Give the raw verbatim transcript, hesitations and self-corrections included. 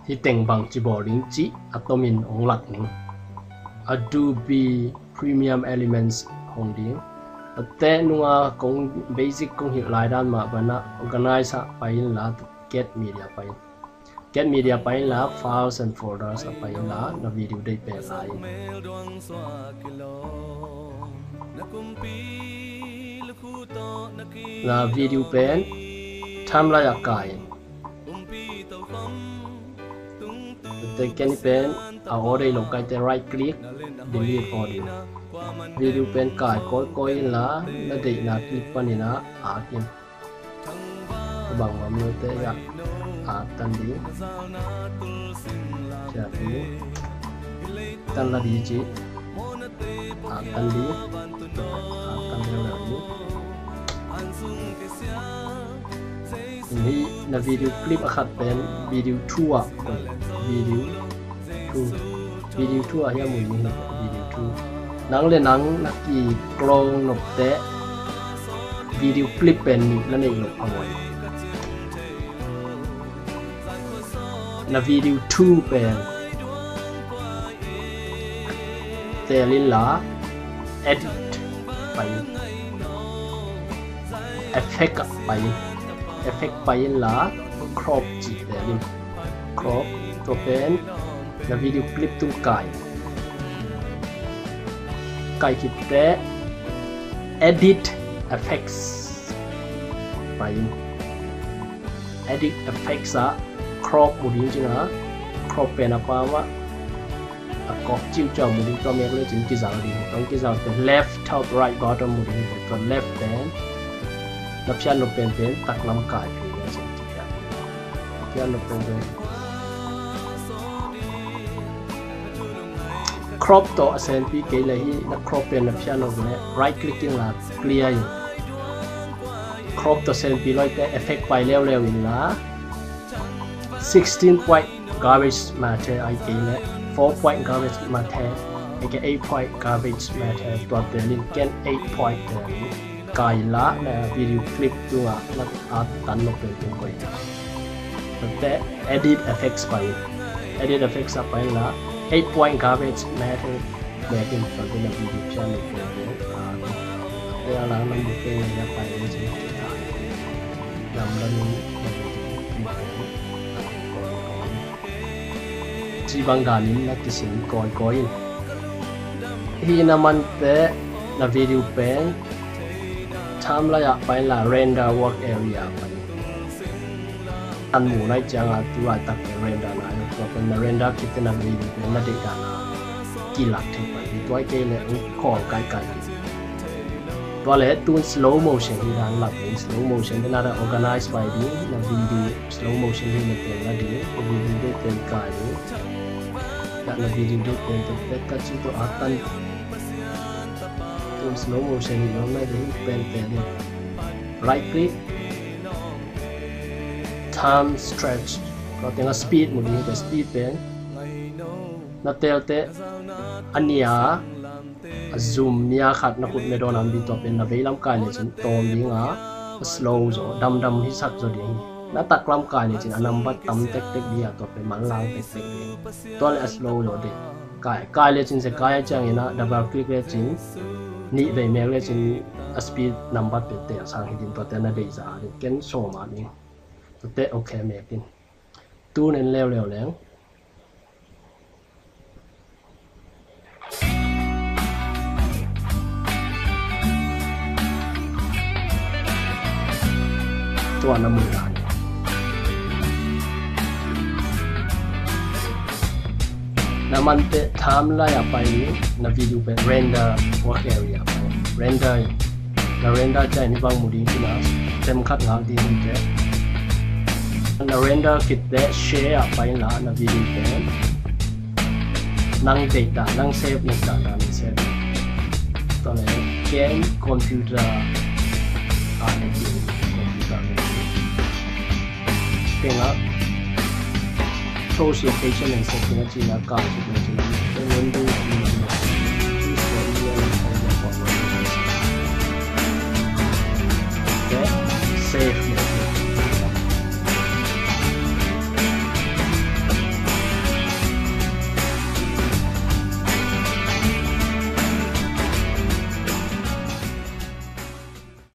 hih teng bangci bawl ding cih a tomin hong lak ning. Adobe Premium Elements hong ding. Tate nunga kong basic kong hilh lai dan mah banah organize ah pai inla, Get Media pai in. Get Media pai inla, Files and Folders ah pai inla, na video deih pen la in. Na video pen timeline ah kai in. Tate ken pen a audio lo kaite right click, delete audio. Video pen kai kawikawi inla, na deihna clip panin ah ak in. Ka bangmah mite ah ak tan ding. Ciah ding. Tan la ding ci. Ak tan ding. Ak tan leuleu ding. Hih na video clip a khat pen video two ah, video two, video two ah hiam uh hi, video two. Nang le nang na kiklawng nopte video clip pen nih na neih loh phamawh hi. Na video two pen teel inla, edit pai in. Effect ah pai in. Effect pai inla, crop cih teel in. Crop, tua pen na video clip tung kai. Kai khit teh edit effects pai in. Edit effects ah crop mu ding ci-in ah, crop pen a pau ah a kawk ciuciau mu ding, tua mek lecin kizal ding. Tua kizal pen left top right bottom mu ding. Tua left pen na phiat nop penpen taklam kai phei lecin ci-in ah, phiat nop penpen. Crop tawh a senpi kei leh hih na crop pen na phiat nop leh right click inla, clear in. Crop tawh senpi loite effect pai leuleu inla, sixteen point garbage matte ai kei leh four point garbage matte, ai kei eight point garbage matte, tua teel in. Ken eight point teel in. Kai inla na video clip tungah na a tan nop penpen koih. Tate edit effects pai in. Edit effects ah pai inla, eight point garbage matte mek in. Tate na video phiat nop penpen, tate a lang na mu teng na pai in ci. Lam lam in na video clip pen ci bang danin na kisin kawikawi in. Hih na manteh na video pen timeline ah pai inla, render work area ah pai in. An mu nai ciangin tu laitak pen render nai lo. Tua pen na render khit teh na video pen na deih dan a kilak thei pai hi. Tua kei leh uh khawl kaikai hi. Tua leh tun slow motion hi dan lak in, slow motion hi dan a organize pai ding, na video slow motion hi na pen la ding, na video deih pen kai ding. Na video deih pen tua pek ka ci tua a tan. Tun slow motion hi lo na ding pen pen ding. Right click. Time stretch. Tua teng a speed mu ding, tua speed pen na teel teh a nia, a zoom nia khat na khut me dawn a om ding. Tua pen na veilam kai lecin tawm ding a, a slow zaw, damdam hisak zaw ding hi. Na taklam kai lecin a nambat tam tektek ding a, tua pen manlang tektek ding. Tua leh a slow zaw ding. Kai, kai lecin se kai a ciangin a double click lecin nih vei mek lecin a speed nambat pen teel sang hi ding. Tua teh na deih zah a ding. Ken sawm a ding. Tua teh okay mek in. Tun en leuleu leng. Tua na mu dan. Na manteh timeline ah pai in, na video pen render work area ah pai in. Render in. Na render ciang hih bang mu ding ci-in a, tem khat ngak ding hi teh. Na render khit teh share ah pai inla na video pen nang deih dan, nang save nop dan a na save. Tua leh ken computer ah na kin, computer ah na kin. Tengah shows location and setting a ci-in a kai khit na ci-in a, Windows